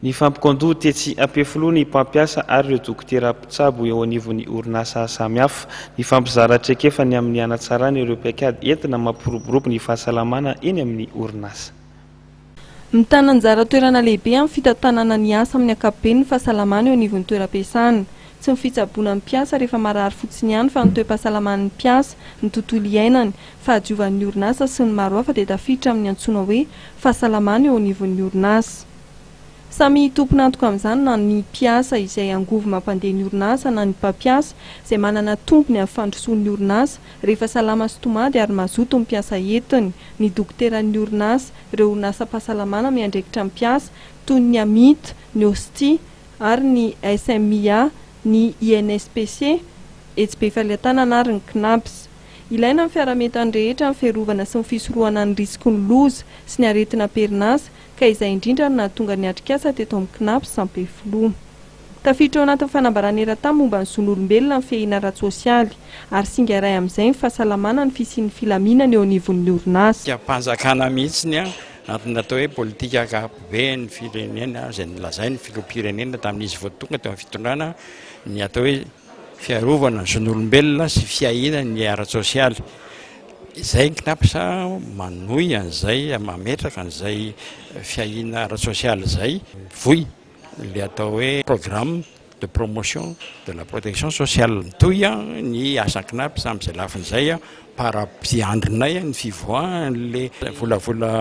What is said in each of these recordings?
Nifampikaondoha tetsy Ampefiloha ny mpampiasa ary ireo dokotera mpitsabo eo anivon'ny orinasa samihafa. Nifampizara traikefa ny amin'ny hanatsarana ireo paikady entina mampiroborobo ny fahasalamana eny amin'ny orinasa. Mitana anjara toerana lehibe amin'ny fitantanana ny asa amin'ny ankapobeny ny fahasalamana eo anivon'ny toeram-piasana. Tsy ny fitsaboana ny mpiasa rehefa marary fotsiny ihany fa ny toe-pahasalaman'ny mpiasa, ny tontolo iainany, fahadiovan'ny orinasa sy ny maro hafa dia tafiditra amin'ny antsoina hoe fahasalamana eo anivon'ny orinasa. Samy tompon'antoka amin'izany na ny mpiasa izay angovo mampandeha ny orinasa na ny mpampiasa izay manana tombony amin'ny fandrosoan'ny orinasa rehefa salama sy tomady ary mazoto ny mpiasa entiny, ny dokoteran'ny orinasa, ireo orinasam-pahasalamana miandraikitra ny mpiasa toy ny Amit, ny Ostie ary ny SMIA, ny INSPC etsy Befaliatanana ary ny Cnaps. Ilaina ny fiarahamientan'ny rehetra amin'ny fiarovana sy ny fisorohana ny risiky ny loza sy ny aretina am-perinasa ka izay indrindra no nahatonga ny atrikasa teto amin'ny Cnaps Ampefiloha. Tafiditra ao anatin'ny fanambarana eran-tany momba ny zon'olombelona ny fiahiana ara-tsosialy, ary singa iray amin'izay ny fahasalamana ny fisian'ny filaminana eo anivon'ny orinasa. Politikam-panjakana mihitsy ny antony atao hoe politika ankapoben'ny firenena izay nolazain'ny filoham-pirenena tamin'izy vao tonga teo amin'ny fitondrana ny atao hoe fiarovana ny zon'olombelona sy fiahiana ny ara-tsosialy. Izay ny Cnaps manohy an'izay, mametraka an'izay fiahiana ara-tsosialy izay, mivoy ilay atao hoe programme de promotion de la protection sociale. Mitohy ny asan'ny Cnaps amin'izay lafiny izay, para-piandrinay ny fivoahan'ilay volavola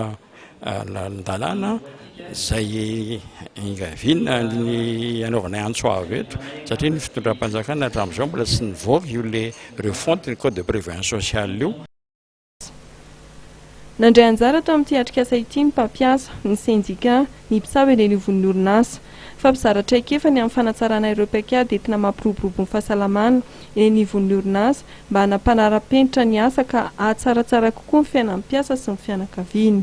lalàna izay ingaviana ny anaovanay antso avo eto satria ny fitondram-panjakana hatramin'izao mbola tsy nivoaka io le refonte ny code de prévoyance sociale io. Nandray anjara tamin'ity atrikasa ity ny mpampiasa, ny sendika, ny mpitsabo eny anivon'ny orinasa. Fampizara traikefa ny amin'ny fanatsarana ireo paikady entina mampiroborobo ny fahasalamana eny anivon'ny orinasa mba hanampanara-penitra ny asa ka hahatsaratsara kokoa ny fiainan'ny mpiasa sy ny fianakaviany.